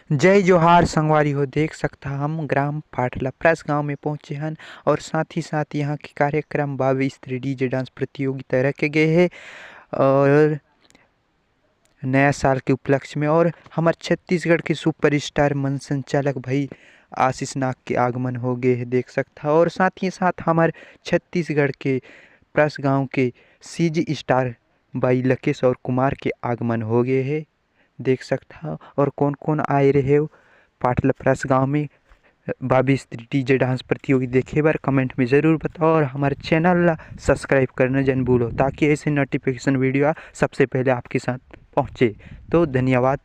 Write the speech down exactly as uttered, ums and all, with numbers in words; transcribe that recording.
जय जोहार संगवारी हो, देख सकथा हम ग्राम पाटला प्रस गांव में पहुंचे हन और साथ ही साथ यहाँ के कार्यक्रम बाबे स्त्री डीजे डांस प्रतियोगिता रखे गए हे और नया साल के उपलक्ष्य में और हमर छत्तीसगढ़ के सुपरस्टार मंच संचालक भाई आशीष नाग के आगमन हो गए हे, देख सकथा। और साथ ही साथ हमर छत्तीसगढ़ के प्रस गांव के सीजी स्टार बाई लकेश और कुमार के आगमन हो गए हे, देख सकथा। और कौन कौन आए रहे हो पाटला प्रस गांव में बाबे स्त्री डीजे डांस प्रतियोगिता देखे बर, कमेंट में जरूर बताओ और हमारे चैनल ला सब्सक्राइब करना जन भूलो, ताकि ऐसे नोटिफिकेशन वीडियो सबसे पहले आपके साथ पहुँचे। तो धन्यवाद।